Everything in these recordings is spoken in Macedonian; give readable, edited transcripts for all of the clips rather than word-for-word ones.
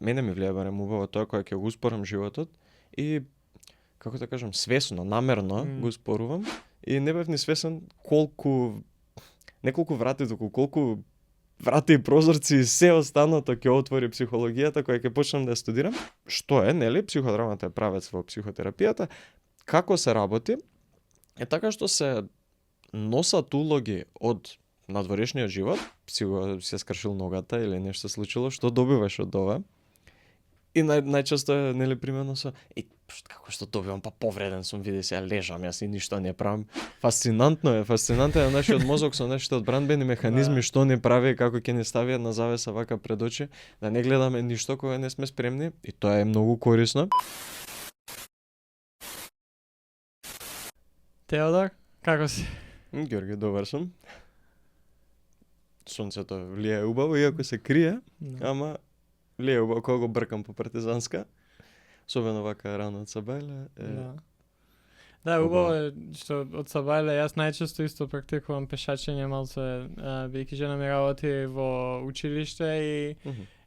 мене ми влијае барем убаво тоа кога ќе го успорам животот и како да кажам, свесно, намерно го спорувам и не бев ни свесен неколку врати, туку колку врати и прозорци и се останато ќе отвори психологијата кога ќе почнам да ја студирам. Што е, нели? Психодрамата е правец во психотерапијата. Како се работи? Е така што се носат улоги од надворешниот живот, си се скршил ногата или нешто случило, што добиваш од ова. И најчесто е, нели, примерно со како што добивам, па повреден сум, види се, лежам, јас и ништо не правам. Фасцинантно е нашиот мозок со нашите одбранбени механизми, што не прави, како ќе не стави една завеса вака пред очи, да не гледаме ништо кога не сме спремни, и тоа е многу корисно. Теодор, како си? Ѓорги, добар сум. Сонцето влијае убаво, иако се крие, ама влијае убаво кога го бркам по партизанска. Особено вака рано од Сабајле. Да, убаво е што од Сабајле јас најчесто исто практикувам пешачење малце, бидејќи жена ми работи во училиште и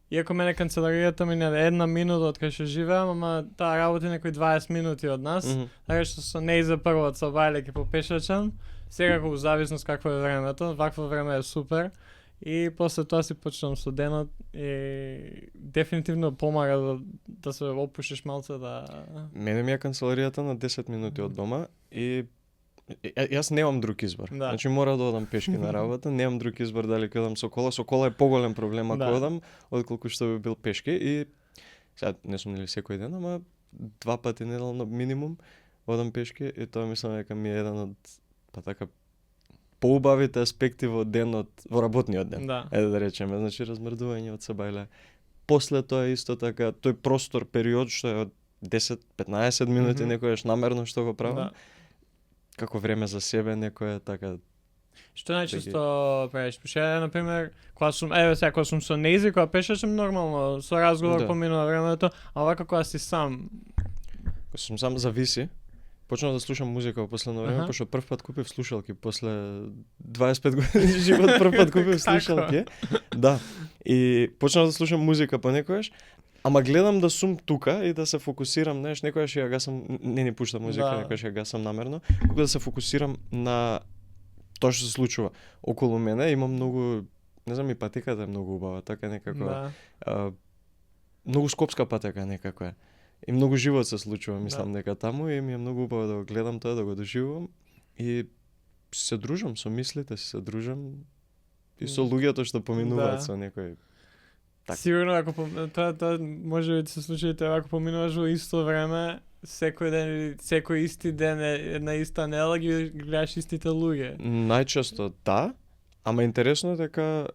иако мене канцеларијата ми е една минута од кај што живеам, ама таа работи некои 20 минути од нас, така што со неј за прво од Сабајле ќе попешачам, секако у зависност какво е времето, вакво време е супер. И после тоа си почнам со денот и дефинитивно помага да се опушиш малце да... Мене ми е канцеларијата на 10 минути од дома и јас немам друг избор. Да. Значи мора да одам пешки на работа, немам друг избор дали ќе одам со кола. Со кола е поголем проблем ако одам, отколку што би бил пешки и сега не сум нели секој ден, ама 2 пати неделно минимум одам пешки и тоа мислам дека ми е еден од така поубавите аспекти во денот, во работниот ден. Да. Да речеме, значи размрдување од Сабајле. После тоа исто така, тој простор, период што е од 10-15 минути, некојаш намерно што го правам. Како време за себе, некој е така. Што најчесто правиш? Пошто например, кога сум, кога сум со нејзи, кога пешачам нормално, со разговор поминува времето, а вака кога си сам. Кога сум сам зависи. Почнав да слушам музика во последно време, пошто прв пат купив слушалки после 25 години живот, прв пат купив слушалки. Да. И почнав да слушам музика понекогаш, ама гледам да сум тука и да се фокусирам, знаеш, некогаш ја гасам, не ни пушта музика, некогаш ја гасам намерно, кога да се фокусирам на тоа што се случува околу мене, имам многу, не знам, и патеката е многу убава, така некако. Многу скопска патека некако е. И многу живот се случува, мислам, дека таму и ми е многу убаво да го гледам тоа, да го доживувам и се дружам со мислите, се дружам и со луѓето што поминуваат со некој. Так. Сигурно ако тоа може да се случи ако поминуваш во исто време, секој ден или секој исти ден е на иста недела ги гледаш истите луѓе. Најчесто ама интересно е дека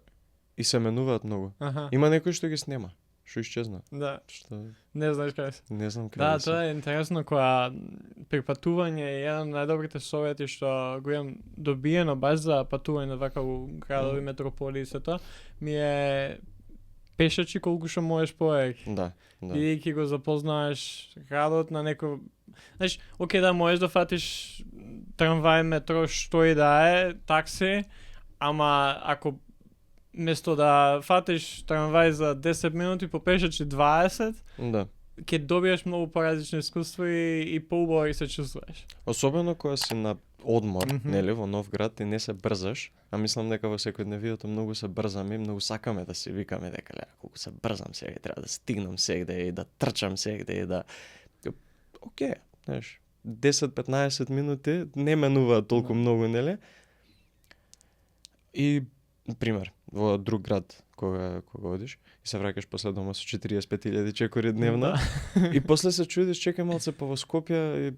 и се менуваат многу. Има некој што ги снема. Што исчезна? Да. Што не знаеш кај се. Не знам кај. Да, тоа е интересно кога при патување е еден од најдобрите совети што го имам добиено баш за патување вака у градови, метрополии и се тоа, ми е пешачи колку што можеш повеќе. Да. Бидејќи го запознаеш градот на некој, знаеш, окей да можеш да фатиш трамвај, метро, што и да е, такси, ама ако место да фатиш трамвај за 10 минути, попешачи 20, ќе добиеш многу поразлични искуства и поубаво се чувствуваш. Особено кога си на одмор, нели, во нов град и не се брзаш, а мислам дека во секојдневието многу се брзаме и многу сакаме да се викаме дека колку се брзам сега, треба да стигнам сегде и да трчам сегде и да окей, знаеш, 10-15 минути не менуваат толку многу, нели? И пример, во друг град кога одиш и се враќаш после дома со 45.000 чекори дневно и после се чудиш, чекај малце па во Скопје и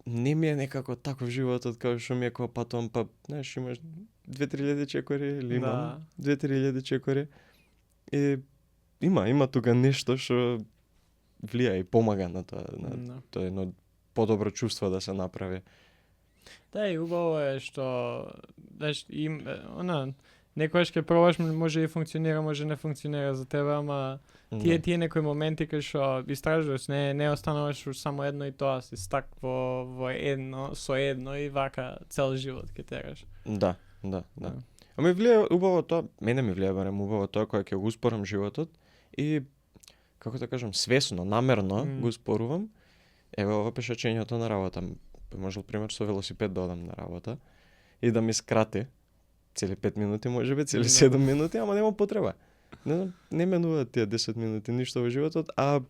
не ми е некако таков животот како што ми е кога патувам, па знаеш, имаш 2-3.000 чекори или имам 2-3.000 чекори и има тука нешто што влијае и помага на тоа, тоа е едно подобро чувство да се направи. Да, и убаво е што знаеш, некојаш ќе пробаш, може и функционира, може не функционира за тебе, ама тие некои моменти кај што истражуваш, не остануваш само едно и тоа, си стак во едно, со едно и вака цел живот ќе тераш. Да. Ами влијае убаво тоа, мене ми влијае барем убаво тоа кога ќе го успорам животот и како да кажам, свесно, намерно го спорувам. Еве ова пешачењето на работа. Можел пример со велосипед да одам на работа и да ми скрати цели 5 минути, можеби цели 7 минути, ама нема потреба. Не знам, не менуваат тие 10 минути ништо во животот, а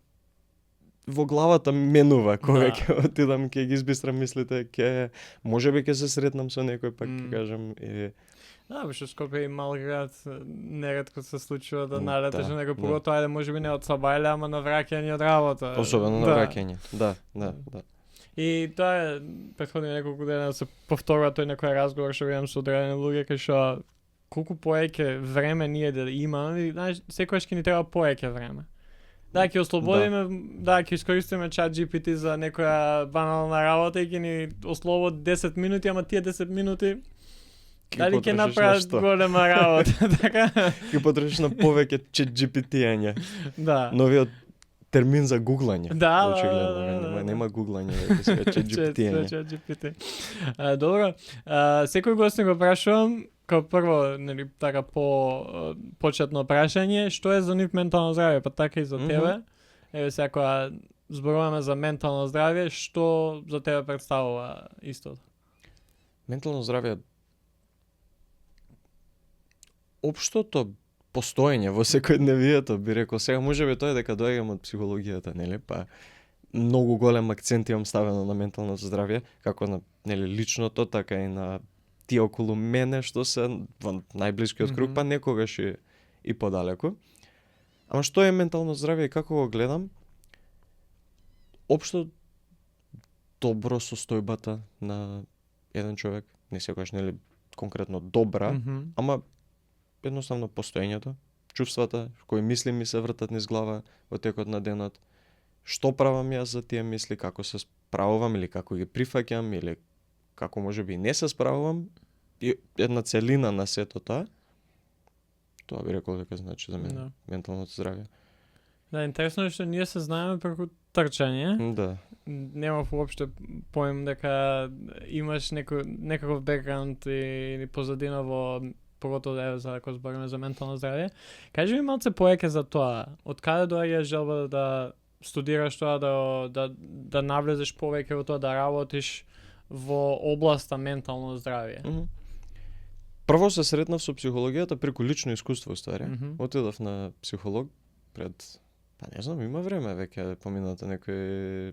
во главата менува кога ќе отидам, ќе ги избистрам мислите, можеби ќе се сретнам со некој, пак ќе кажам и да, бе, што Скопје и мал град, неретко се случува да налеташ на некој, поготоа ајде можеби не од Сабајле, ама на враќање од работа. Особено на враќање. Да. И тоа е претходни неколку дена се повторува тој некој разговор што имам со одредени луѓе кај што колку поеќе време ние да имаме, знаеш, секогаш ќе ни треба поеќе време. Да, ќе ослободиме, ќе искористиме чат GPT за некоја банална работа и ќе ни ослободи 10 минути, ама тие 10 минути дали ќе направат голема работа, така? Ќе потрошиш на повеќе чат GPT-ање. Да. Новиот термин за гуглање. Да. Нема гуглање, сега чат GPT-ање. Чат GPT. Добро, секој гост го прашувам, као прво, нели, така почетно прашање, што е за нив ментално здравје, па така и за тебе. Еве сега кога зборуваме за ментално здравје, што за тебе представува истото? Ментално здравје општото постоење во секојдневието, би рекол. Сега можеби тоа е дека доаѓам од психологијата, нели, па многу голем акцент имам ставено на менталното здравје, како на, нели, личното, така и на тие околу мене што се во најблискиот круг, па некогаш и подалеку. Ама што е ментално здравје и како го гледам? Општо добро состојбата на еден човек, не секогаш, нели, конкретно добра, ама едноставно постоењето, чувствата, кои мисли ми се вртат низ глава во текот на денот, што правам јас за тие мисли, како се справувам или како ги прифаќам или како можеби не се справувам, и една целина на сето тоа. Тоа би рекол дека значи за мене менталното здравје. Да, интересно е што ние се знаеме преку трчање. Да. Немав уопште поим дека имаш некаков бекграунд или позадина во поготово да за ако збориме за ментално здравје. Кажи ми малце поеќе за тоа. Од каде доаѓа желба да студираш тоа, да навлезеш повеќе во тоа, да работиш во областа ментално здравје? Прво се сретнав со психологијата преку лично искуство, ствари. Отидов на психолог пред, не знам, има време веќе поминато некои,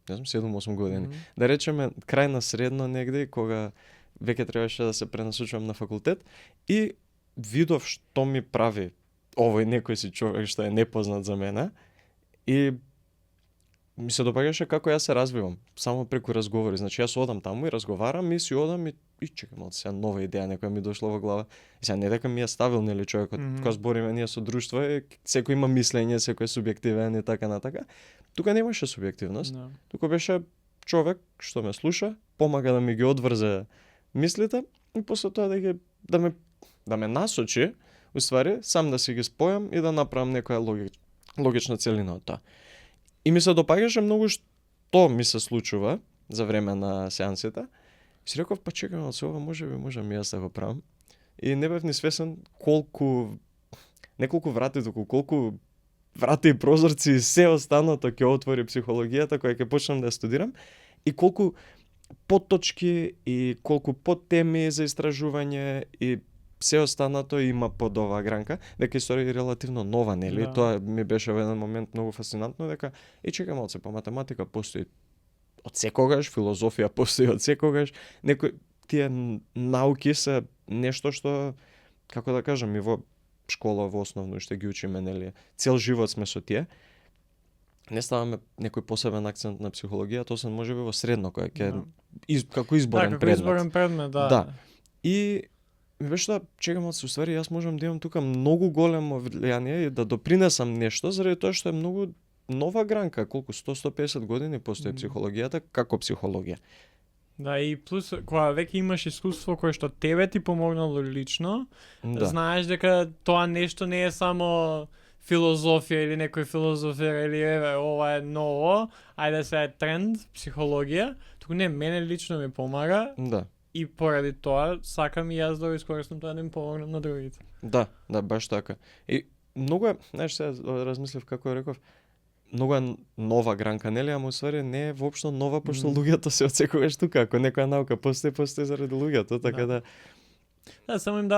не знам, 7-8 години. Да речеме крај на средно негде, кога веќе требаше да се пренасочувам на факултет и видов што ми прави овој некој си човек што е непознат за мене и ми се допаѓаше како јас се развивам, само преку разговори. Значи јас одам таму и разговарам и си одам и чекам од сега нова идеја некоја ми дошла во глава. И сега не дека ми ја ставил, нели, човекот, кога збориме ние со друштво, секој има мислење, секој е субјективен и така натака. Тука немаше субјективност. Тука беше човек што ме слуша, помага да ми ги одврзе мислите и после тоа да ме насочи, уствари, сам да си ги спојам и да направам некоја логична целина од тоа. И ми се допаѓаше многу што ми се случува за време на сеансите. И си реков, па чекам, од се ова можам и јас да го правам. И не бев ни свесен неколку врати, колку врати и прозорци и се останато ќе отвори психологијата која ќе почнам да ја студирам и колку подточки и колку подтеми за истражување и се останато има под оваа гранка, дека историја е релативно нова, нели? Да. Тоа ми беше во еден момент многу фасцинантно, дека чекам малце, по математика постои од секогаш, филозофија постои од секогаш, тие науки се нешто што, како да кажам, и во школа, во основно, што ги учиме, нели? Цел живот сме со тие. Не ставаме некој посебен акцент на психологија, освен можеби во средно, која како изборен предмет. Како изборен предмет, да. И ми беше да чекам од се, уствари, јас можам да имам тука многу големо влијание и да допринесам нешто, заради тоа што е многу нова гранка, колку 100-150 години постои психологијата како психологија. Да, и плюс, кога веќе имаш искуство кое што тебе ти помогнало лично, знаеш дека тоа нешто не е само филозофија или некој филозофира или еве, ова е ново, ајде се е тренд, психологија, туку не, мене лично ми помага. Да. И поради тоа сакам и јас да го искористам тоа да им помогнам на другите. Да, баш така. И многу е, знаеш, сега размислив како реков, многу е нова гранка, нели, ама усвари не е воопшто нова, пошто луѓето се одсекогаш тука, ако некоја наука постои заради луѓето, така да. Да, само им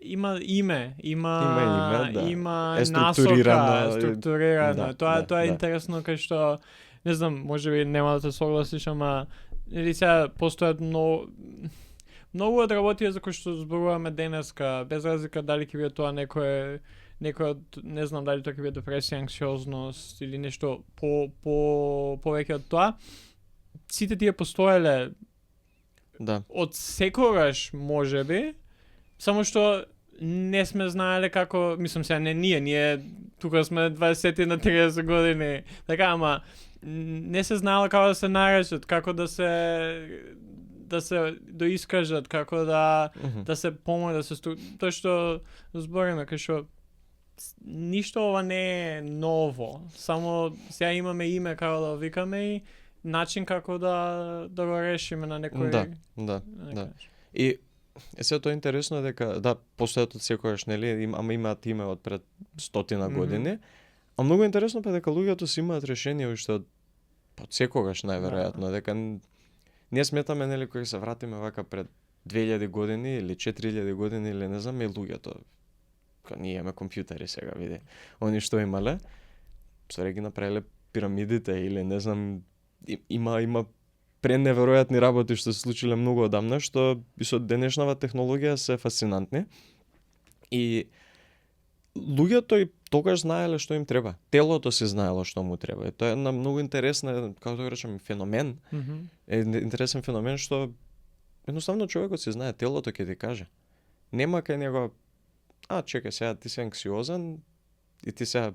има име, има насока, структурирано. Тоа е интересно кај што, не знам, можеби нема да се согласиш, ама или сега постојат многу од работи за кои што зборуваме денеска, без разлика дали ќе биде тоа некој не знам дали тоа ќе биде депресија, анксиозност или нешто повеќе од тоа. Сите тие постоеле од секогаш можеби, само што не сме знаеле како, мислам сега не ние тука сме 20 на 30 години, така, ама не се знаело како да се наречат, како да се доискажат, како да се помогне, да се тоа што збориме, кај што ништо ова не е ново, само сега имаме име како да викаме и начин како да го решиме на некој. Да. И сега тоа е интересно дека постојат од секогаш, нели, ама имаат име од пред 100 години. А многу интересно па дека луѓето си имаат решение уште од секогаш најверојатно, дека ние сметаме, нели, кога се вратиме вака пред 2000 години или 4000 години или не знам, и луѓето кога ние имаме компјутери сега, види. Они што имале, ствари ги направиле пирамидите или не знам, има преневеројатни работи што се случиле многу одамна, што и со денешнава технологија се фасцинантни. И луѓето и тогаш знаеле што им треба. Телото си знаело што му треба. И тоа е една многу интересна, како да речем, феномен. Е интересен феномен што едноставно човекот си знае, телото ќе ти каже. Нема кај него чекај сега ти си анксиозен и ти сега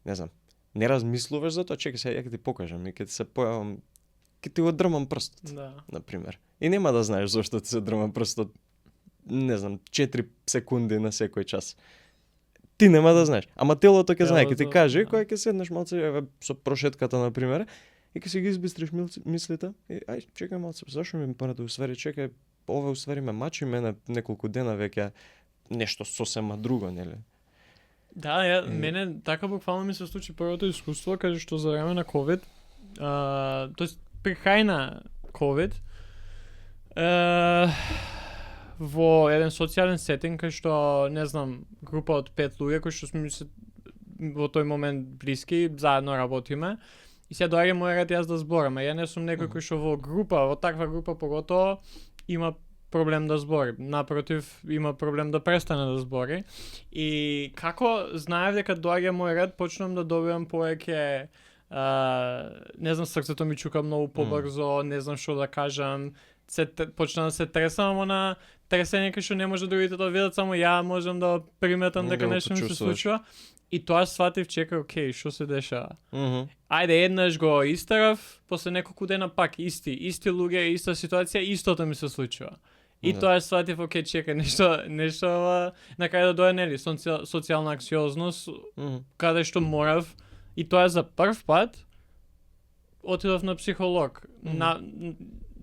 не знам, не размислуваш за тоа, чекај сега ја ќе ти покажам и ќе ти се појавам, ќе ти го дрмам прстот, на пример. И нема да знаеш зошто ти се дрма прстот, не знам, 4 секунди на секој час. Ти нема да знаеш, ама телото ќе знае, ќе ти каже, кога ќе седнеш малце со прошетката на пример, и ќе си ги избистриш мислите, и чекај малце, зашо ми мора да усвари, чекај, ова усвари ме мачи мене неколку дена веќе нешто сосема друго, нели? Да, мене така буквално ми се случи првото искуство, каде што за време на COVID, тоест при крај на COVID, во еден социјален сетинг, кај што, не знам, група од 5 луѓе, кои што сме во тој момент блиски, заедно работиме, и сега доаѓа мој ред јас да зборам, а ја не сум некој кој што во таква група поготово, има проблем да збори. Напротив, има проблем да престане да збори. И како знаев дека доаѓа мој ред, почнувам да добивам повеќе не знам, срцето ми чука многу побрзо, не знам што да кажам, почна да се тресам, ама на тресење кај што не може другите да видат, само ја можам да приметам дека нешто ми се случува. И тоа сватив, чекај, окей, што се дешава? Ајде, еднаш го истерав, после неколку дена пак исти луѓе, иста ситуација, истото ми се случува. И тоа сватив, окей, чекај, нешто на кај да дојде, нели, социјална анксиозност, каде што морав, и тоа за прв пат отидов на психолог.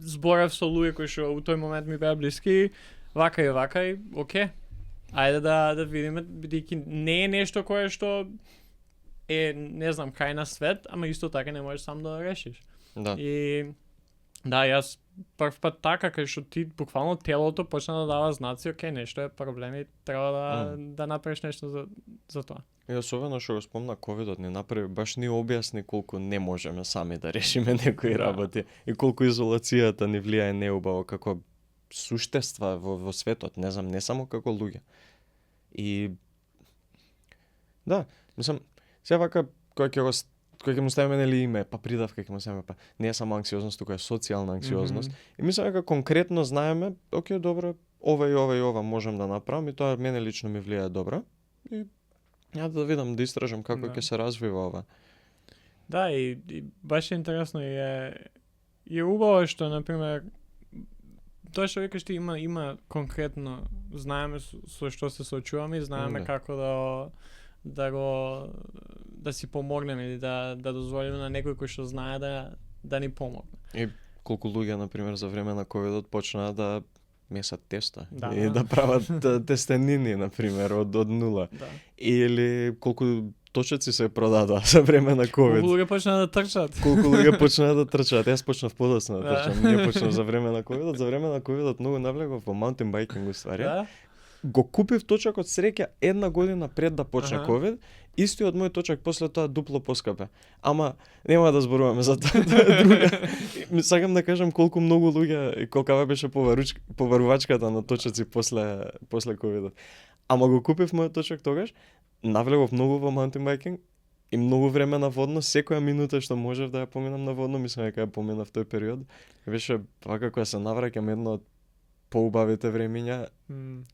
Зборав со луѓе кои што у тој момент ми беа блиски, вака и, окей. Ајде да видиме, бидејќи не е нешто кое што е, не знам, крај на свет, ама исто така не можеш сам да решиш. И да, јас прв пат така, кај што ти буквално телото почна да дава знаци, окей, нешто е проблем и треба да направиш нешто за тоа. И особено што го спомна ковидот ни направи, баш ни објасни колку не можеме сами да решиме некои работи и колку изолацијата ни влијае неубаво како суштества во светот, не знам, не само како луѓе. И да, мислам, сега вака кој ќе му ставиме нели име, па придавка ќе му ставиме, па не е само анксиозност, тука е социјална анксиозност. И мислам дека конкретно знаеме, окей, добро, ова и ова можам да направам и тоа мене лично ми влијае добро. И ја да видам, да истражам како ќе се развива ова. Да, и баш е интересно и е убаво што, например, тоа што викаш ти има конкретно, знаеме со што се соочуваме и знаеме како да си помогнеме или да дозволиме на некој кој што знае да ни помогне. И колку луѓе, например, за време на ковидот почнаа да месат тесто Да, и да. да прават тестенини, например, од нула. Да. Или колку точаци се продадоа за време на ковид. Колку луѓе почнаа да трчат. Колку луѓе почнаа да трчаат. Јас почнав подоцна да Да. трчам. Не почнав за време на ковидот. За време на ковидот многу навлегов во маунтин байкинг уствари. Да? Го купив точак од среќа една година пред да почне Аха. ковид. Истиот мој точак после тоа дупло поскапе. Ама нема да зборуваме за тоа, тоа е друга. Сакам да кажам колку многу луѓе и колкава беше поварувачката на точаци после ковидот. Ама го купив мојот точак тогаш, навлегов многу во маунтин байкинг и многу време на водно, секоја минута што можев да ја поминам на водно, мислам дека ја поминав тој период. Беше вака кога се навраќам едно од поубавите времиња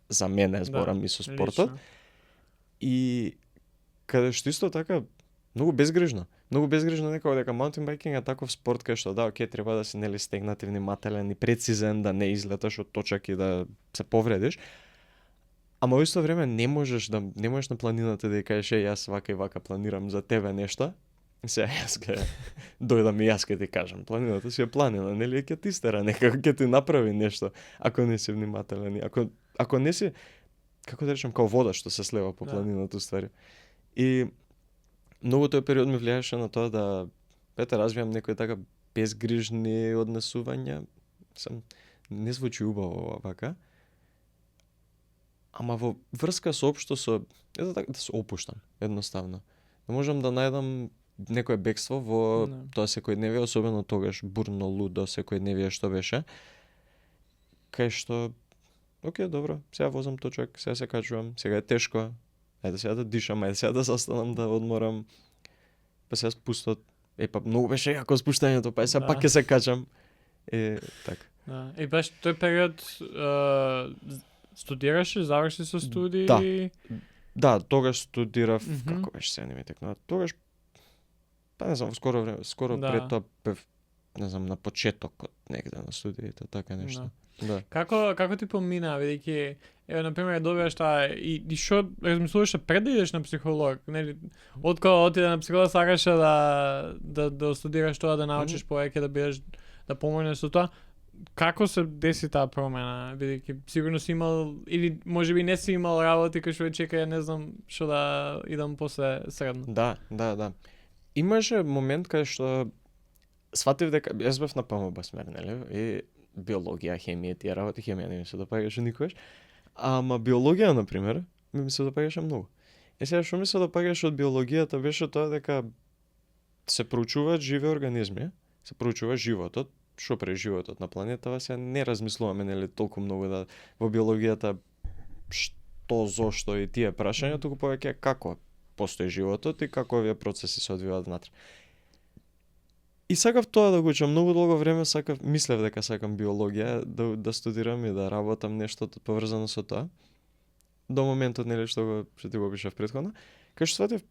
за мене, зборам и со спортот. Лично. И каде што исто така многу безгрижно. Многу безгрижно некако дека маунтин байкинг е таков спорт кај што да, окей, треба да си нели стегнатив, внимателен и прецизен, да не излеташ од точак и да се повредиш. Ама во исто време не можеш на планината да ја кажеш јас вака и вака планирам за тебе нешто. Сега јас ке дојдам и јас ке ти кажам, планината си е планина, нели ќе ти стара некако, ќе ти направи нешто ако не си внимателен. Ако не си, како да речем, као вода што се слева по планината уствари. И многу тој период ми влијаше на тоа да развијам некои така безгрижни однесувања. Не звучи убаво вака. Ама во врска со општо со да се опуштам едноставно. Да можам да најдам некое бегство во тоа секојдневие, особено тогаш бурно лудо секојдневие што беше. Кај што окей, добро, сега возам точак, сега се качувам, сега е тешко. Ајде сега да дишам, ајде сега да застанам, да одморам. Па сега спустот. Па многу беше јако спуштањето, па сега пак ќе се качам. Така. Да. И баш тој период студираше, заврши со студии? Да, тогаш студирав, како беше сега не ми текна. Тогаш па не знам, скоро пред тоа бев, не знам, на почетокот негде на студиите, така нешто. Да. Како ти помина, бидејќи еве на пример добиваш таа и што размислуваше пред да идеш на психолог, нели? Откога отиде на психолог сакаше да студираш тоа, да научиш повеќе, да бидеш да помогнеш со тоа. Како се деси таа промена, бидејќи сигурно си имал или можеби не си имал работи кај што чека, не знам што да идам после средно. Да. Имаше момент кај што сватив дека јас бев на ПМБ смер, нели? И биологија, хемија, тие работи, хемија не ми се допаѓаше никогаш. Ама биологија, на пример, ми се допаѓаше многу. Сега што ми се допаѓаше од биологијата беше тоа дека се проучуваат живи организми, се проучува животот, што прави животот на планетава, сега не размислуваме нели толку многу да во биологијата што, зошто и тие прашања, туку повеќе како постои животот и како овие процеси се одвиваат внатре. И сакав тоа да го учам, многу долго време мислев дека сакам биологија, да студирам и да работам нешто поврзано со тоа. До моментот нели што ти го опишав претходно, кај што сватив,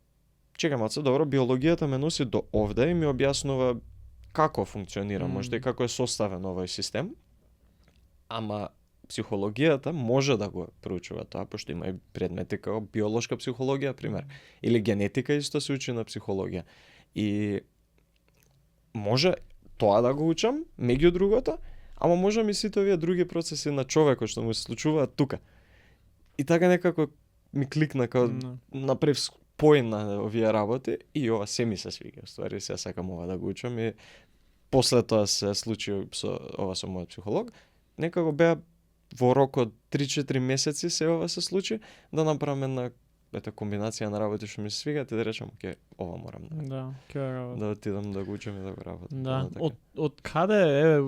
чекам малце, добро, биологијата ме носи до овде и ми објаснува како функционира, можда и како е составен овој систем. Ама психологијата може да го проучува тоа, пошто има и предмети како биолошка психологија, пример, или генетика исто се учи на психологија. И може тоа да го учам, меѓу другото, ама можам и сите овие други процеси на човекот што му се случуваат тука. И така некако ми кликна као направив спој на овие работи и ова се ми се свига. Ствари се сакам ова да го учам и после тоа се случи со мојот психолог. Некако беа во рок од 3-4 месеци се ова се случи да направиме на комбинација на работи што ми се свигаат и да речам, окей, ова морам да отидам да го учам и да го работам. Да, од каде, еве,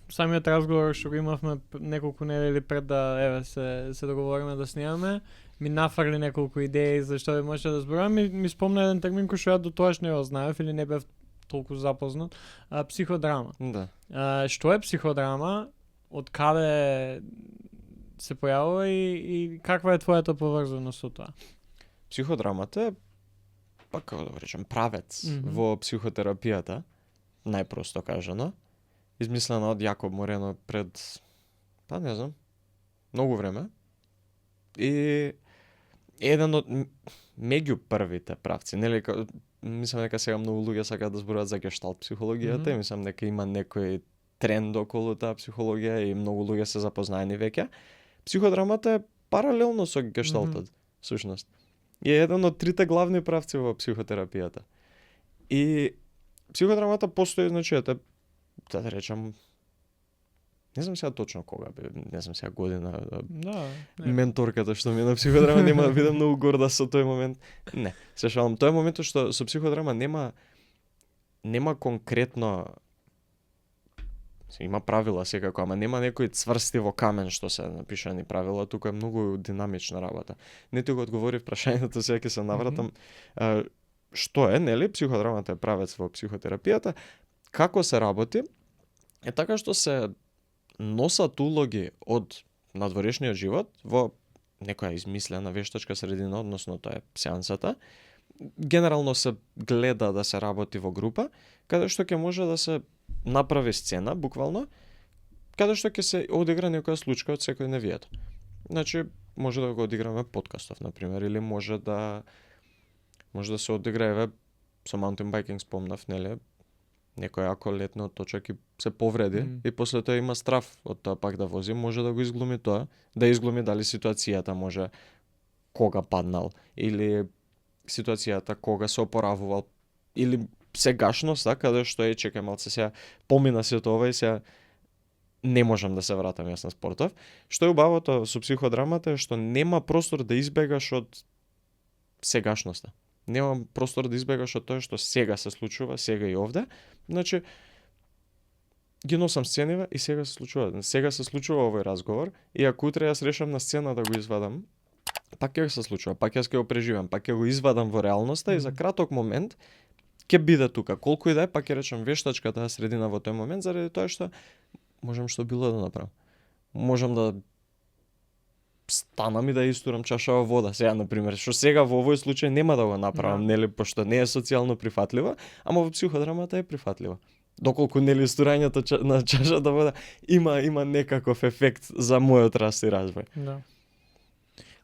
самиот разговор што го имавме неколку недели пред да се договориме да снимаме, ми нафрли неколку идеи за што може да зборуваме, ми спомна еден термин кој што ја до тоаш не го знаев или не бев толку запознат, психодрама. Да. Што е психодрама? Од каде се појавува и каква е твојата поврзаност со тоа? Психодрамата е, па како да речем, правец во психотерапијата, најпросто кажано, измислена од Јакоб Морено пред, па не знам, многу време. И еден од меѓу првите правци, нели, мислам дека сега многу луѓе сакаат да зборуваат за гешталт психологијата и мислам дека има некои тренд околу таа психологија и многу луѓе се запознаени веќе. Психодрамата е паралелно со гешталтот, всушност. И е еден од трите главни правци во психотерапијата. И психодрамата постои, значи, да речам, не знам сега точно кога бе, не знам сега година. Да. Менторката што ми на психодрама нема да бидам многу горда со тој момент. Не, се шалам. Тој моментот што со психодрама нема конкретно, има правила секако, ама нема некои цврсти во камен што се напишани правила, тука е многу динамична работа. Не ти го одговорив прашањето, сега ќе се навратам. Што е, нели, психодрамата е правец во психотерапијата, како се работи, е така што се носат улоги од надворешниот живот во некоја измислена вештачка средина, односно тоа е сеансата. Генерално се гледа да се работи во група, каде што ќе може да се направи сцена, буквално, каде што ќе се одигра некоја случка од секој невието. Значи, може да го одиграме подкастов, например, или може да се одигра, еве, со mountain biking спомнав, нели, некој ако летне од точак и се повреди и после тоа има страф од тоа пак да вози, може да го изглуми тоа, да изглуми дали ситуацијата може кога паднал или ситуацијата кога се опоравувал или сегашноста каде што е чекај малце сега помина сето ова и сега не можам да се вратам јас на спортов. Што е убавото со психодрамата е што нема простор да избегаш од сегашноста. Нема простор да избегаш од тоа што сега се случува, сега и овде. Значи, ги носам сценива и сега се случува. Сега се случува овој разговор и ако утре јас решам на сцена да го извадам, пак ќе се случува, пак јас ќе го преживам, пак ќе го извадам во реалноста и за краток момент ќе биде тука. Колку и да е, пак ќе речам вештачка таа средина во тој момент, заради тоа што можам што било да направам. Можам да станам и да истурам чашава вода. Сега, например, што сега во овој случај нема да го направам, нели, пошто не е социјално прифатлива, ама во психодрамата е прифатлива. Доколку нели истурањето на чашата вода има некаков ефект за мојот раст и развој. Да.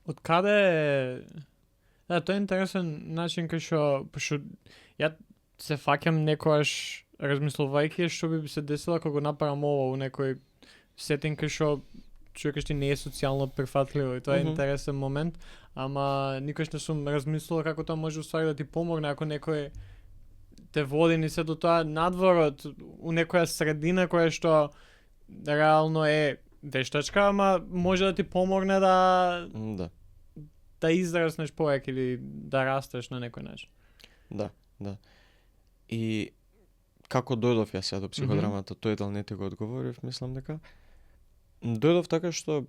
Од каде да, тоа е интересен начин кај што ја се фаќам некојаш размислувајќи што би се десило кога го направам ово у некој сетинг кај што човекот што не е социјално прифатливо и тоа е интересен момент, ама никогаш не сум размислувал како тоа може уствари да ти помогне ако некој те води ни се до тоа надворот у некоја средина која што реално е вештачка, ама може да ти помогне да израснеш повеќе или да растеш на некој начин. Да. И како дојдов јас до психодрамата, тој дел не ти го одговорив, мислам дека дојдов така што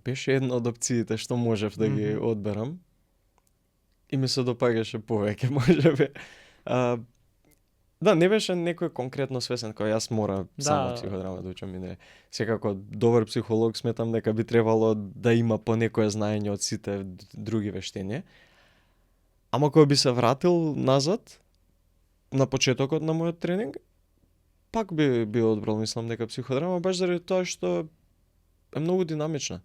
беше една од опциите што можев да ги одберам и ми се допаѓаше повеќе, можеби. Да, не беше некој конкретно свесен кој јас мора само психодрама да учам и не. Секако добар психолог сметам дека би требало да има по некое знаење од сите други вештини. Ама кога би се вратил назад на почетокот на мојот тренинг, пак би одбрал, мислам, дека психодрама баш заради тоа што е многу динамична.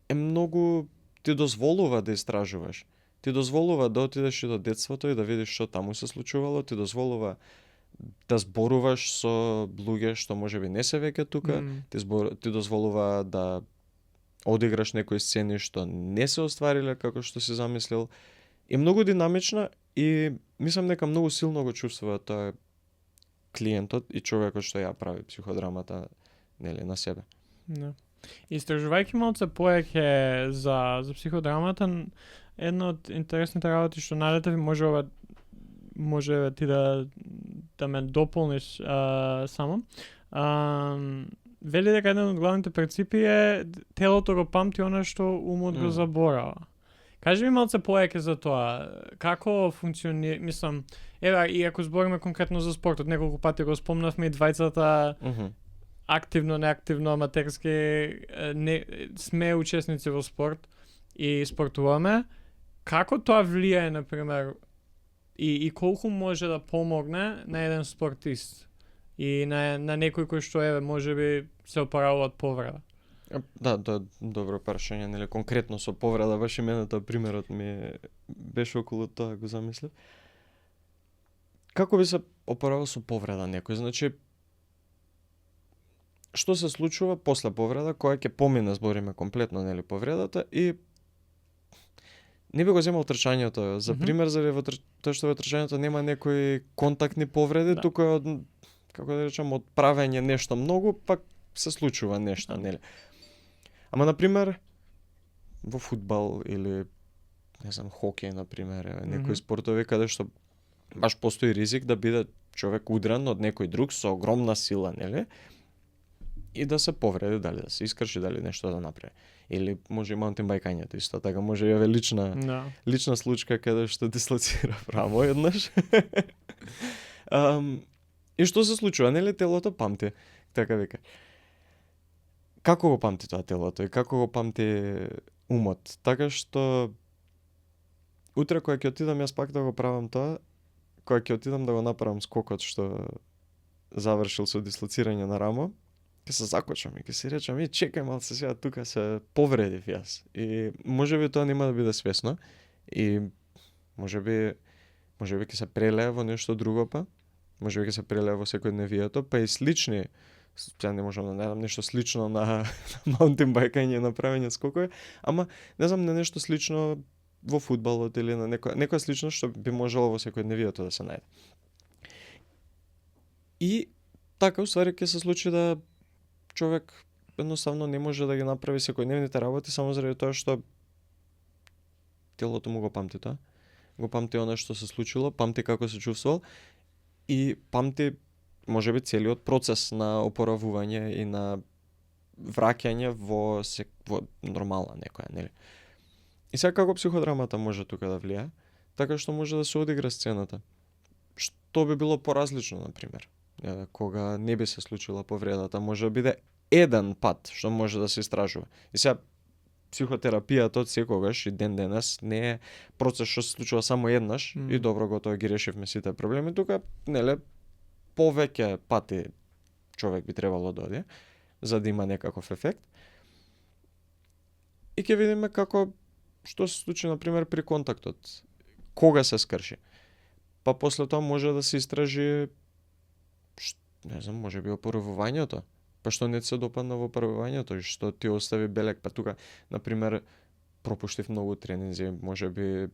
Е многу ти дозволува да истражуваш. Ти дозволува да отидеш и до детството и да видиш што таму се случувало, ти дозволува да зборуваш со луѓе што можеби не се веќе тука, ти дозволува да одиграш некои сцени што не се оствариле како што си замислил. И многу динамична и мислам дека многу силно го чувствува тоа клиентот и човекот што ја прави психодрамата, нели, на себе. Да. Истражувајќи малце повеќе за психодрамата, една од интересните работи што најдете може ти да ме дополниш само. Вели дека еден од главните принципи е телото го памти она што умот го заборава. Кажи ми малце повеќе за тоа. Како функционира, мислам, еве и ако збориме конкретно за спортот, неколку пати го спомнавме и двајцата активно, неактивно, аматерски сме учесници во спорт и спортуваме. Како тоа влијае, например, и колку може да помогне на еден спортист и на некој кој што можеби се опаравува од повреда? Да, добро прашање, нели, конкретно со повреда, баш именото примерот ми беше околу тоа, го замислив. како би се опоравил со повреда некој? Значи, што се случува после повреда, која ќе помине, збориме комплетно, нели, повредата, и не би го земал трчањето. За пример, заради тоа што во трчањето нема некои контактни повреди, туку од, како да речам, од правење нешто многу, пак се случува нешто, нели. Ама, на пример, во фудбал или, не знам, хокеј, на пример, некои спортови каде што баш постои ризик да биде човек удран од некој друг со огромна сила, нели? И да се повреди, дали да се искрши, дали нешто да направи. Или може и маунтинбајкањето исто така, може и лична случка каде што дислоцира рамо еднаш. И што се случува, нели, телото памти, така вика. Како го памти тоа телото и како го памти умот? Така што утре кога ќе отидам јас пак да го правам тоа, кога ќе отидам да го направам скокот што завршил со дислоцирање на рамо, ќе се закочам и ќе си речам, чекај малце сега, тука се повредив јас. И можеби тоа нема да биде свесно и можеби ќе се прелее во нешто друго па, можеби ќе се прелее во секојдневието, па и слични, сега не можам да најдам нешто слично на маунтинбајкање и направење скокови, ама не знам, на нешто слично во фудбалот или на некоја слично што би можело во секојдневието да се најде. И така, уствари, ќе се случи да човек едноставно не може да ги направи секојдневните работи само заради тоа што телото му го памти тоа. Го памти она што се случило, памти како се чувствувал и памти можеби целиот процес на опоравување и на враќање во нормална некоја, нели? И сега како психодрамата може тука да влијае, така што може да се одигра сцената. Што би било поразлично, на пример, кога не би се случила повредата, може да биде еден пат што може да се истражува. И сега психотерапијата од секогаш и ден денес не е процес што се случува само еднаш и добро готово ги решивме сите проблеми, тука неле повеќе пати човек би требало да оди за да има некаков ефект. И ќе видиме како што се случи, на пример, при контактот. Кога се скрши? Па после тоа може да се истражи, не знам, може би опоравувањето. Па што не се допадна во опоравувањето и што ти остави белек, па тука, на пример, пропуштив многу тренинзи, може би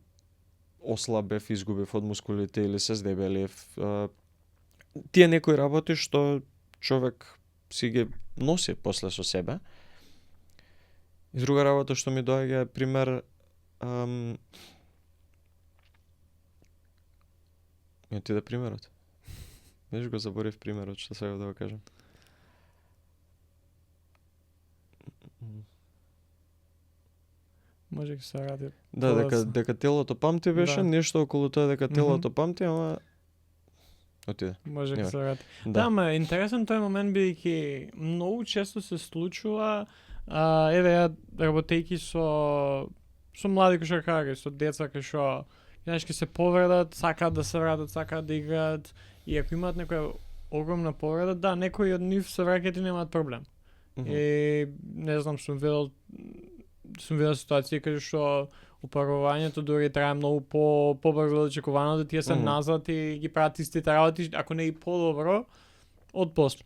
ослабев, изгубив од мускулите или се здебелив. Тие некои работи што човек си ги носи после со себе. И друга работа што ми доаѓа е пример ми отиде примерот. Виж го заборив примерот што сега да го кажам. Може ќе се ради. Да, дека телото памти беше, нешто околу тоа дека телото памти, ама отиде. Може ќе се ради. Да, ама интересен тој момент бидејќи многу често се случува еве ја работејќи со млади кошаркари, со деца кои што ќе се повредат, сакаат да се вратат, сакаат да играат и ако имаат некоја огромна повреда, да, некои од нив се враќаат и немаат проблем. И не знам, сум видел ситуации каде што опарувањето дури трае многу побрзо од очекувано, да тие се назад и ги прават истите работи, ако не и подобро од после.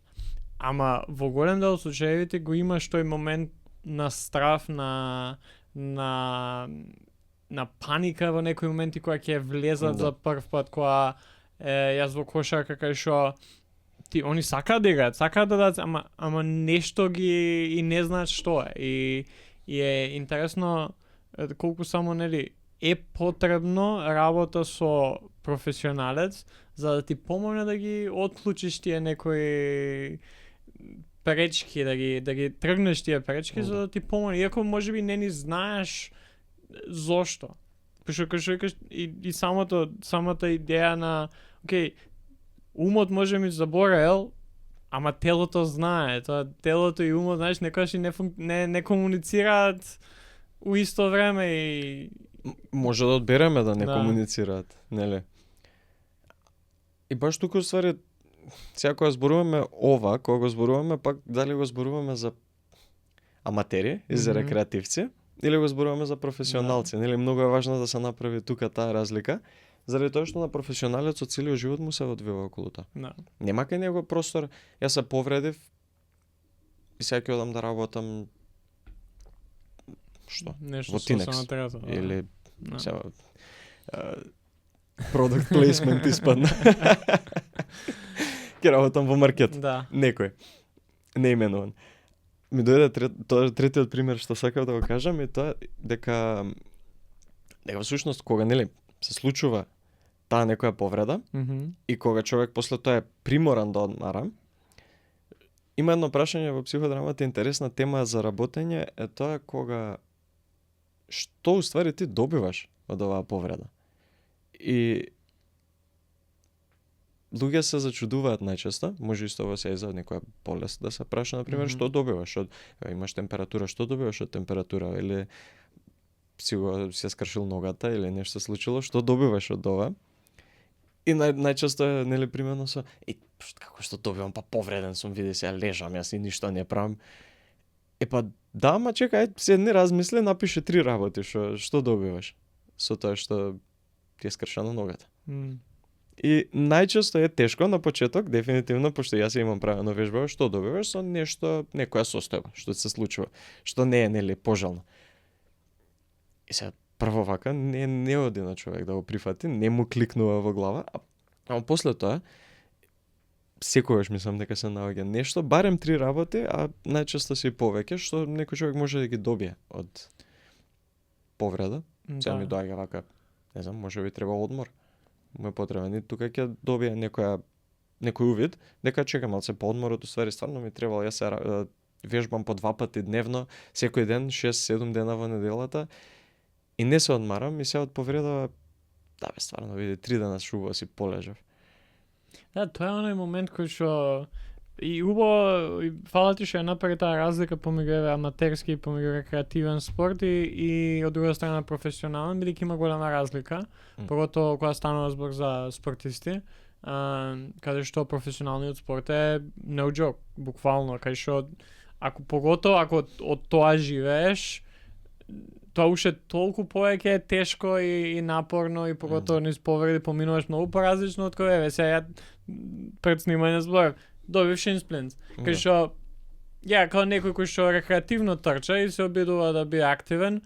Ама во голем дел од случаевите го имаш тој момент на страв, на паника во некои моменти кога ќе влезат за прв пат, кога јас во кошарка кај што они сакаат да играат, сакаат да дадат, ама нешто ги и не знаат што е. И е интересно колку само нели е потребно работа со професионалец за да ти помогне да ги отклучиш тие некои пречки, да ги тргнеш тие пречки за да ти помогне, иако можеби не ни знаеш зошто. Пошто кажеш и самата идеја на окей, умот може ми забораел, ама телото знае, тоа телото и умот, знаеш, некогаш и не комуницираат у исто време и може да одбереме да не комуницираат, нели? И баш туку ствари сега кога зборуваме ова, кога го зборуваме, пак дали го зборуваме за аматери и за рекреативци или го зборуваме за професионалци, нели? Многу е важно да се направи тука таа разлика, заради тоа што на професионалец од целиот живот му се одвива околу тоа. Да. Нема кај него простор, јас се повредив и сега ќе одам да работам што? Нешто Во Тинекс. на тераса. Или Да. сега product placement испадна. Ќе работам во маркет. Да. Некој. Не именуван. Ми дојде третиот пример што сакав да го кажам е тоа дека всушност кога нели се случува таа некоја повреда и кога човек после тоа е приморан да одмара, има едно прашање во психодрамата, интересна тема за работење е тоа кога што уствари ти добиваш од оваа повреда. И луѓе се зачудуваат најчесто, може исто во се за некоја болест да се праша, например, што добиваш од имаш температура, што добиваш од температура, или си скршил ногата или нешто случило, што добиваш од ова? И најчесто е нели примерно со како што добивам, па повреден сум, види се, лежам јас и ништо не правам. Па да, ма чекај, седни размисли, напиши 3 работи што добиваш со тоа што ти е скршена ногата. И најчесто е тешко на почеток, дефинитивно, пошто јас имам правено вежба, што добиваш со нешто, некоја состојба, што се случува, што не е нели пожелно. И сега прво вака не оди на човек да го прифати, не му кликнува во глава, а после тоа секогаш мислам дека се наоѓа нешто, барем 3 работи, а најчесто се и повеќе, што некој човек може да ги добие од повреда. Сега ми доаѓа вака, не знам, може би треба одмор. Му е потребен и тука ќе добие некој увид, дека чека малце по одморот, уствари стварно ми требало, јас се вежбам по 2 пати дневно, секој ден, 6-7 дена во неделата, и не се одмарам, и се од повреда, да бе, стварно, види, 3 дена шубаво си полежав. Да, тоа е оној момент кој што и убаво, фала ти што ја направи таа разлика помеѓу аматерски и помеѓу рекреативен спорт и од друга страна професионален, бидејќи има голема разлика, поготово кога станува збор за спортисти, каде што професионалниот спорт е no joke, буквално, каде што ако од тоа живееш, тоа уште толку повеќе е тешко и напорно и поготово низ повреди поминуваш многу поразлично од кога сега пред снимање збор добив shin splints. Кај што како некој кој што рекреативно трча и се обидува да биде активен,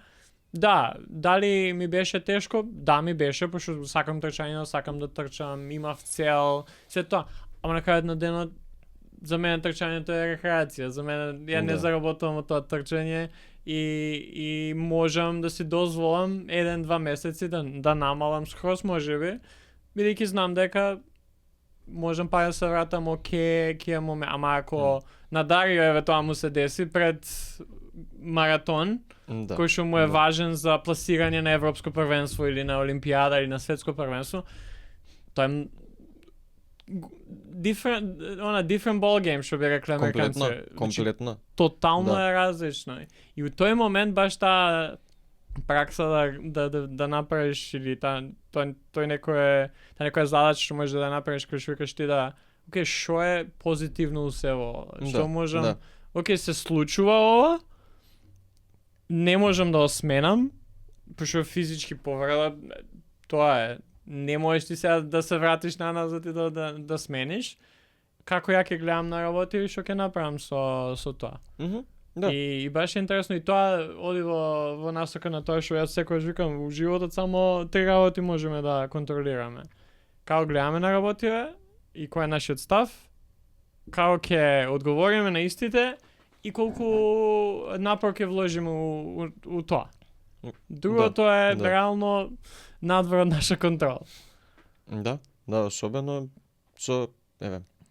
да, дали ми беше тешко? Да, ми беше, пошто сакам трчање, сакам да трчам, имав цел, се тоа. Ама на крајот на денот за мене трчањето е рекреација, за мене ја не заработувам од тоа трчање и можам да си дозволам 1-2 месеци да намалам скроз, можеби, бидејќи знам дека можам па да се вратам ќе момент, ама ако на Дарио еве тоа му се деси пред маратон, кој што му е важен за пласирање на европско првенство или на олимпијада или на светско првенство, тоа е different ball game, што би рекле американци. Комплетно. Тотално е различно. И у тој момент баш таа пракса да направиш или тој некоја задача што можеш да направиш кој што викаш ти окей, што е позитивно у сево? Што можам? Окей, се случува ова? Не можам да осменам, пошто физички повреда, тоа е. Не можеш ти сега да се вратиш на назад и да смениш. Како ја ќе гледам на работи и што ќе направам со тоа. Да. И баш е интересно и тоа оди во насока на тоа што јас секогаш викам во животот само 3 работи можеме да контролираме. Како гледаме на работиве и кој е нашиот став, како ќе одговориме на истите и колку напор ќе вложиме у тоа. Другото е реално надвор од наша контрола. Да, особено со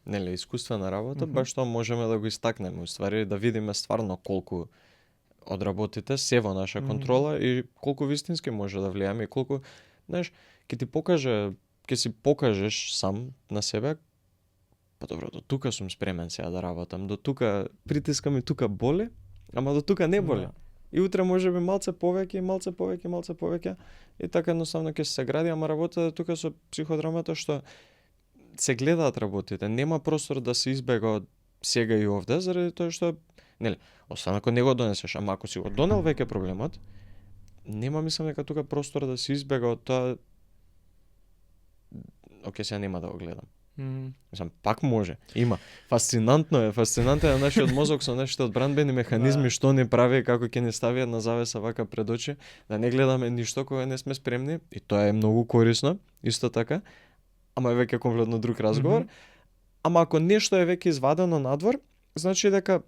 нели искуствена работа, баш тоа можеме да го истакнеме, уствари да видиме стварно колку од работите се во наша контрола и колку вистински може да влијаме и колку, знаеш, ќе си покажеш сам на себе, па добро, до тука сум спремен сега да работам, до тука притискам и тука боли, ама до тука не боли. И утре може би малце повеќе, и така едноставно ќе се гради, ама работата тука со психодрамата што се гледаат работите, нема простор да се избега од сега и овде, заради тоа што, нели, освен ако не го донесеш, ама ако си го донел веќе проблемот, нема, мислам дека тука простор да се избега од тоа оке, сега нема да го гледам. Мислам, пак може. Има. Фасцинантно е нашиот мозок со нашите одбранбени механизми, што не прави и како ќе не стави една завеса вака пред очи, да не гледаме ништо кога не сме спремни, и тоа е многу корисно, исто така. Ама е веќе комплетно друг разговор. Ама ако нешто е веќе извадено надвор, значи дека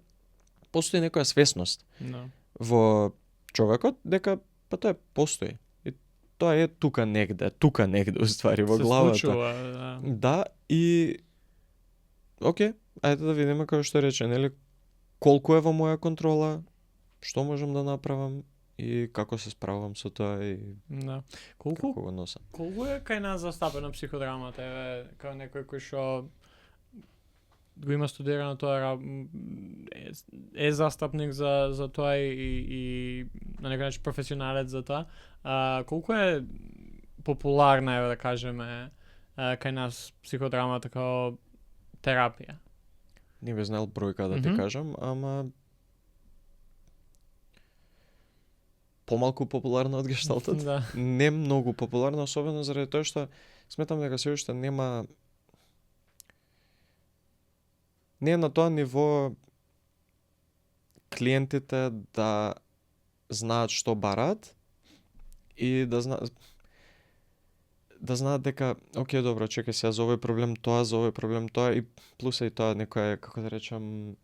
постои некоја свесност во човекот, дека па тоа постои. И тоа е тука негде уствари во главата. Се случува, да, и оке, ајде да видиме како што рече, нели, колку е во моја контрола, што можам да направам и како се справувам со тоа и колку го носам. Колку е кај нас застапена психодрамата, као некој кој што го има студирано тоа, е застапник за тоа и на некој начин професионалец за тоа. Колку е популарна, да кажеме, кај нас психодрамата како терапија? Не би знал бројка да ти кажам, ама помалку популарна од гешталтот. Да. Не многу популарна, особено заради тоа што сметам дека се уште не е на тоа ниво клиентите да знаат што бараат и да знаат дека оке, добро, чекај сега за овој проблем тоа, за овој проблем тоа, и плюс и тоа некоја, како да речам,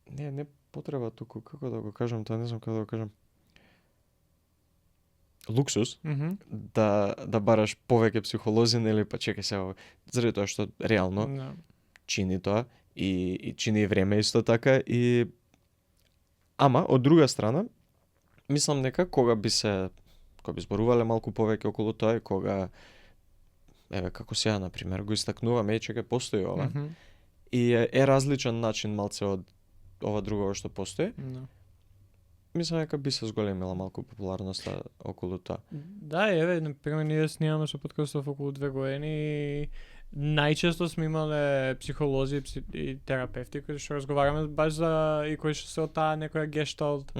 не потреба туку, како да го кажам тоа, не знам како да го кажам, луксус, да бараш повеќе психолози, нели, па чекај сега, заради тоа што реално чини тоа и чини и време исто така, и ама од друга страна мислам дека кога би зборувале малку повеќе околу тоа и кога како сега на пример го истакнуваме, чекај, постои ова и е различен начин малце од ова друго што постои. Мислам дека би се зголемила малку популарноста околу тоа. Да, еве, например, ние снимаме со подкастов околу 2 години и најчесто сме имале психолози и терапевти кои што разговараме баш за и кои што се од таа некоја гешталт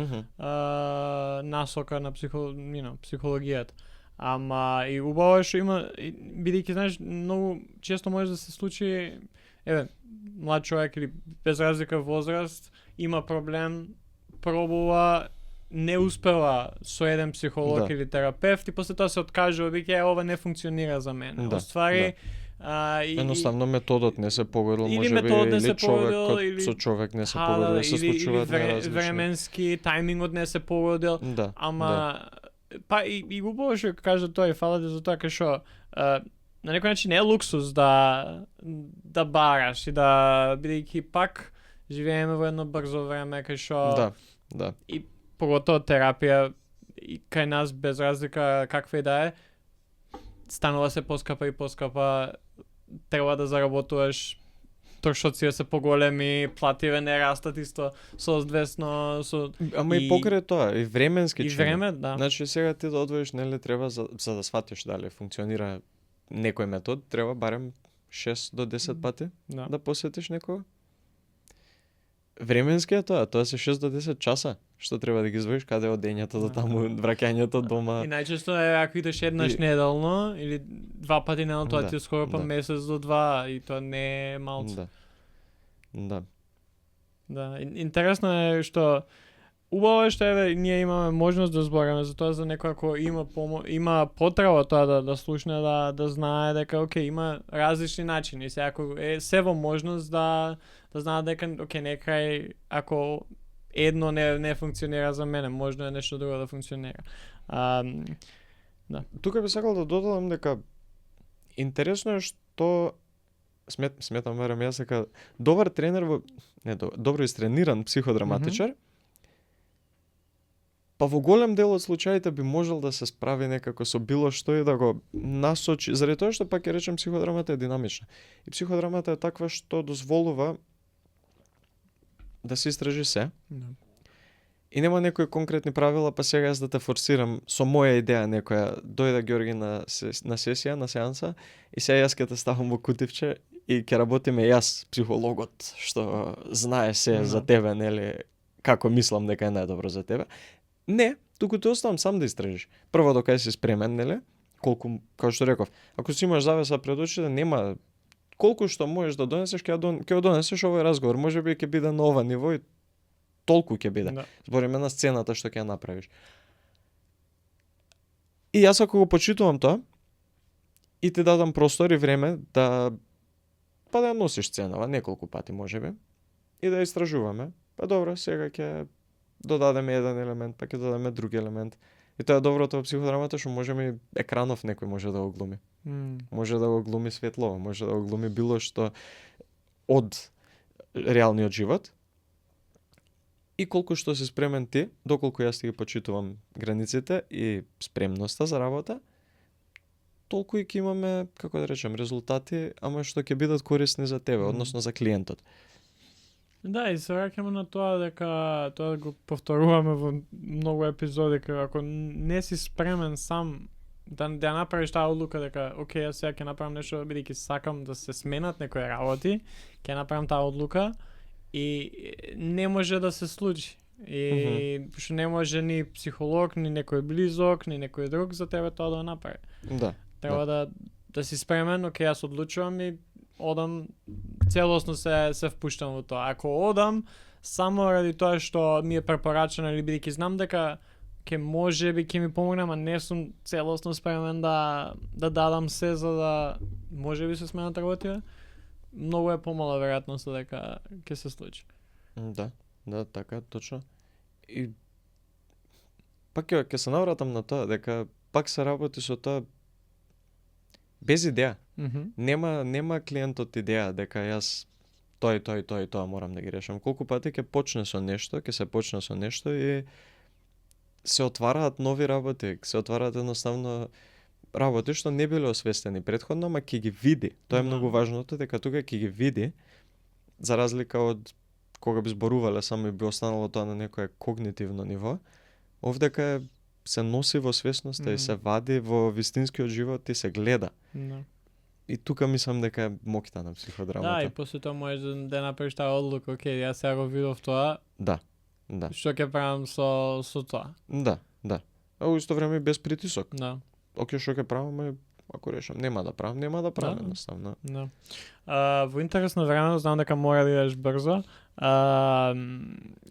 насока на психологијата. Ама и убаво што има, бидејќи знаеш, многу често може да се случи, еве, млад човек или без разлика возраст има проблем, пробува, не успева со еден психолог или терапевт и после тоа се откажува, веќе ова не функционира за мене. Оствари едноставно методот не се погодил, можеби, или човекот со човек не се погодил, се случуваат неразлични. Временски тајмингот не се погодил, ама па и убаво што кажа тоа и фалате за тоа, кај што на некој начин не е луксус да бараш и да, бидејќи пак живееме во едно брзо време кај што и поготово терапија и кај нас без разлика каква и да е, станува се поскапа и поскапа, треба да заработуваш, трошоците се поголеми, плативе не растат исто соодветно со ама и покрај тоа, и временски и време, да. Значи сега ти да одвоиш, нели, треба за да сватиш дали функционира некој метод, треба барем 6 до 10 пати да посетиш некој. Временски е тоа се 6 до 10 часа, што треба да ги извоиш, каде од дењето до таму, враќањето дома. И најчесто е ако идеш еднаш неделно или 2 пати неделно, тоа ти скоро па месец до 2 и тоа не е малку. Да, интересно е што убаво е што еве ние имаме можност да збориме за тоа, за некој ако има потреба тоа да слушне, да знае дека оке, има различни начини. Се ако е се во можност да знаат дека оке, некај ако едно не функционира за мене, можно е нешто друго да функционира. Да. Тука би сакал да додадам дека интересно е што сметам верам јас дека добар тренер добро истрениран психодраматичар па во голем дел од случаите би можел да се справи некако со било што и да го насочи, заради тоа што пак ќе речем психодрамата е динамична. И психодрамата е таква што дозволува да се истражи се. И нема некои конкретни правила, па сега јас да те форсирам со моја идеја некоја, дојде Ѓорги на сесија, на сеанса, и сега јас ќе те ставам во кутивче и ќе работиме јас, психологот, што знае се за тебе, нели, како мислам дека е најдобро за тебе. Не, туку те оставам сам да истражиш. Прво докај си спремен, нели? колку, како што реков, ако си имаш завеса пред очите, нема колку што можеш да донесеш, ќе го донесеш овој разговор, можеби ќе биде на ова ниво и толку ќе биде. Да. Збориме на сцената што ќе ја направиш. И јас ако го почитувам тоа, и ти дадам простор и време да да ја носиш сценава неколку пати можеби и да истражуваме. Па добро, сега ќе додадеме еден елемент, па ќе додадеме друг елемент. И тоа е доброто во психодрамата што можеме и екранов некој може да го глуми. Може да го глуми светло, може да го глуми било што од реалниот живот. И колку што си спремен ти, доколку јас ти ги почитувам границите и спремноста за работа, толку и ќе имаме, како да речем, резултати, ама што ќе бидат корисни за тебе, односно за клиентот. Да, и се враќаме на тоа дека тоа го повторуваме во многу епизоди, дека ако не си спремен сам да направиш таа одлука дека окей, јас сега ќе направам нешто бидејќи сакам да се сменат некои работи, ќе направам таа одлука и не може да се случи. И што не може ни психолог, ни некој близок, ни некој друг за тебе тоа да го направи. Да. Треба да си спремен, окей, јас одлучувам и одам, целосно се впуштам во тоа. Ако одам само ради тоа што ми е препорачено или бидејќи знам дека ќе можеби ми помогне, ама не сум целосно спремен да дадам се за да можеби се сменат работи, многу е помала веројатноста дека ќе се случи. Да, така, точно. И пак ќе се навратам на тоа дека пак се работи со тоа без идеја. Нема клиентот идеја дека јас тоа морам да ги решам. Колку пати ќе почне со нешто, ќе се почне со нешто и се отвараат нови работи, се отвараат едноставно работи што не биле освестени претходно, ама ќе ги види. Тоа е многу важното, дека тука ќе ги види, за разлика од кога би зборувале само и би останало тоа на некое когнитивно ниво. Овдека се носи во свесноста и се вади во вистинскиот живот и се гледа. И тука мислам дека е моќта на психодрамата. Да, и после тоа можеш да направиш таа одлука, окей, јас сега го видов тоа. Да. Што ќе правам со тоа? Да. А во исто време без притисок. Да. Окей, што ќе правам, ако решам, нема да правам едноставно. Да. Во интересно време, знам дека мора да идеш брзо.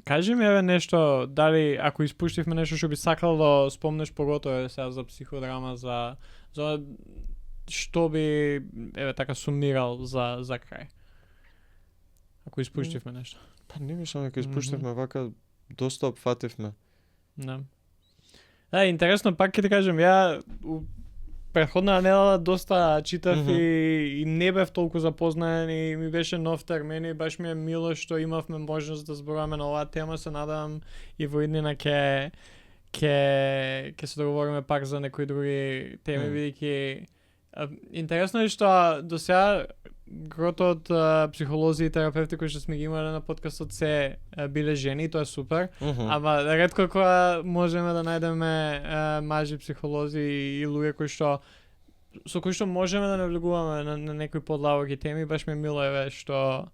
Кажи ми еве нешто, дали ако испуштивме нешто што би сакал да спомнеш поготово сега за психодрама, за што би еве така сумирал за крај. Ако испуштивме нешто. Па не мислам дека испуштивме вака, доста опфативме. Да, интересно, пак ќе ти кажем, ја претходна недела доста читав и не бев толку запознаен и ми беше нов термин и баш ми е мило што имавме можност да зборуваме на оваа тема. Се надам и во иднина ќе се договориме пак за некои други теми, бидејќи интересно е што до сега грото од психолози и терапевти кои што сме ги имале на подкастот се биле жени, тоа е супер, ама ретко кога можеме да најдеме мажи психолози и луѓе кои што со кои што можеме да навлегуваме на некои подлабоки теми. Баш ми е мило еве што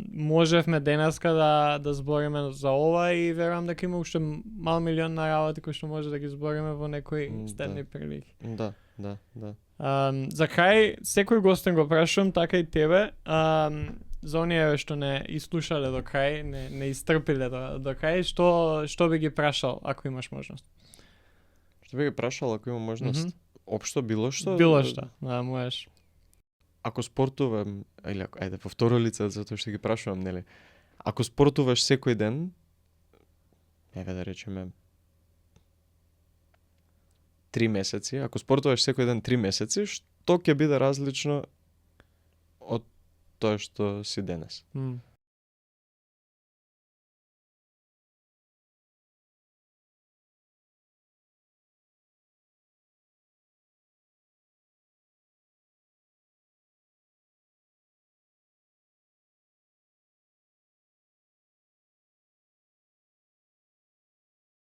можевме денеска да збориме за ова и верувам дека има уште мал милион на работи кои што може да ги збориме во некои следни прилики. Да. За крај, секој гостен го прашувам, така и тебе, за оние што не изслушале до крај, не истрпиле до крај, што би ги прашал ако имаш можност? Што би ги прашал ако имам можност? Општо било што? Било што, да, можеш. Ако спортувам, или ајде по второ лице, затоа што ги прашувам, нели? Ако спортуваш секој ден, еве да речеме 3 месеци, ако спортуваш секој ден 3 месеци, што ќе биде различно од тоа што си денес?